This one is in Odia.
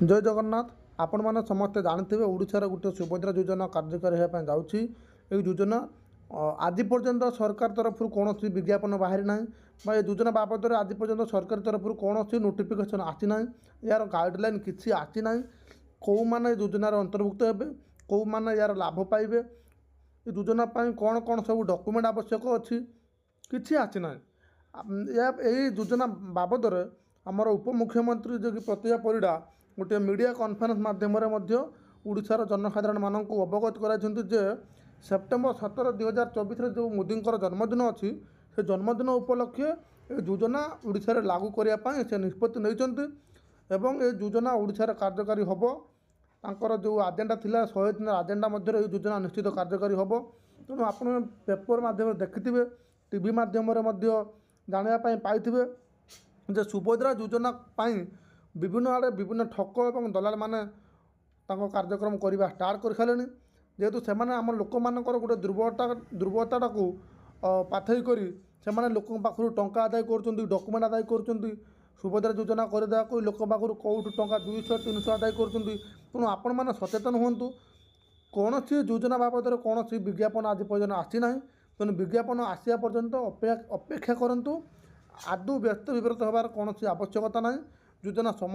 ଜୟ ଜଗନ୍ନାଥ। ଆପଣମାନେ ସମସ୍ତେ ଜାଣିଥିବେ, ଓଡ଼ିଶାର ଗୋଟିଏ ସୁଭଦ୍ରା ଯୋଜନା କାର୍ଯ୍ୟକାରୀ ହେବା ପାଇଁ ଯାଉଛି। ଏହି ଯୋଜନା ଆଜି ପର୍ଯ୍ୟନ୍ତ ସରକାର ତରଫରୁ କୌଣସି ବିଜ୍ଞାପନ ବାହାରି ନାହିଁ ବା ଏ ଯୋଜନା ବାବଦରେ ଆଜି ପର୍ଯ୍ୟନ୍ତ ସରକାର ତରଫରୁ କୌଣସି ନୋଟିଫିକେସନ୍ ଆସିନାହିଁ। ଏହାର ଗାଇଡ଼ଲାଇନ୍ କିଛି ଆସିନାହିଁ। କେଉଁମାନେ ଏ ଯୋଜନାର ଅନ୍ତର୍ଭୁକ୍ତ ହେବେ, କେଉଁମାନେ ଏହାର ଲାଭ ପାଇବେ, ଏ ଯୋଜନା ପାଇଁ କ'ଣ କ'ଣ ସବୁ ଡକୁମେଣ୍ଟ ଆବଶ୍ୟକ ଅଛି, କିଛି ଆସିନାହିଁ। ଏହା ଏଇ ଯୋଜନା ବାବଦରେ ଆମର ଉପମୁଖ୍ୟମନ୍ତ୍ରୀ ଯିଏକି ପ୍ରତିଭା ପରିଡ଼ା ଗୋଟିଏ ମିଡ଼ିଆ କନଫରେନ୍ସ ମାଧ୍ୟମରେ ମଧ୍ୟ ଓଡ଼ିଶାର ଜନସାଧାରଣମାନଙ୍କୁ ଅବଗତ କରାଇଛନ୍ତି ଯେ ସେପ୍ଟେମ୍ବର 17 2024ରେ ଯେଉଁ ମୋଦିଙ୍କର ଜନ୍ମଦିନ ଅଛି, ସେ ଜନ୍ମଦିନ ଉପଲକ୍ଷେ ଏ ଯୋଜନା ଓଡ଼ିଶାରେ ଲାଗୁ କରିବା ପାଇଁ ସେ ନିଷ୍ପତ୍ତି ନେଇଛନ୍ତି ଏବଂ ଏ ଯୋଜନା ଓଡ଼ିଶାରେ କାର୍ଯ୍ୟକାରୀ ହେବ। ତାଙ୍କର ଯେଉଁ ଆଜେଣ୍ଡା ଥିଲା, 100 ଦିନ ଆଜେଣ୍ଡା ମଧ୍ୟରେ ଏହି ଯୋଜନା ନିଶ୍ଚିତ କାର୍ଯ୍ୟକାରୀ ହେବ। ତେଣୁ ଆପଣ ପେପର ମାଧ୍ୟମରେ ଦେଖିଥିବେ, ଟିଭି ମାଧ୍ୟମରେ ମଧ୍ୟ ଜାଣିବା ପାଇଁ ପାଇଥିବେ ଯେ ସୁଭଦ୍ରା ଯୋଜନା ପାଇଁ ବିଭିନ୍ନ ଆଡ଼େ ବିଭିନ୍ନ ଠକ ଏବଂ ଦଲାଲମାନେ ତାଙ୍କ କାର୍ଯ୍ୟକ୍ରମ କରିବା ଷ୍ଟାର୍ଟ କରିସାରିଲେଣି। ଯେହେତୁ ସେମାନେ ଆମ ଲୋକମାନଙ୍କର ଗୋଟେ ଦୁର୍ବଳତାଟାକୁ ପାଥେଇ କରି ସେମାନେ ଲୋକଙ୍କ ପାଖରୁ ଟଙ୍କା ଆଦାୟ କରୁଛନ୍ତି, ଡକୁମେଣ୍ଟ ଆଦାୟ କରୁଛନ୍ତି। ସୁଭଦ୍ରା ଯୋଜନା କରିଦେବାକୁ ଲୋକଙ୍କ ପାଖରୁ କେଉଁଠୁ ଟଙ୍କା 200 300 ଆଦାୟ କରୁଛନ୍ତି। ତେଣୁ ଆପଣମାନେ ସଚେତନ ହୁଅନ୍ତୁ। କୌଣସି ଯୋଜନା ବାବଦରେ କୌଣସି ବିଜ୍ଞାପନ ଆଜି ପର୍ଯ୍ୟନ୍ତ ଆସିନାହିଁ। ତେଣୁ ବିଜ୍ଞାପନ ଆସିବା ପର୍ଯ୍ୟନ୍ତ ଅପେକ୍ଷା କରନ୍ତୁ। ଆଦୌ ବ୍ୟସ୍ତ ବିବ୍ରତ ହେବାର କୌଣସି ଆବଶ୍ୟକତା ନାହିଁ। ଯୋଜନା ସମସ୍ତ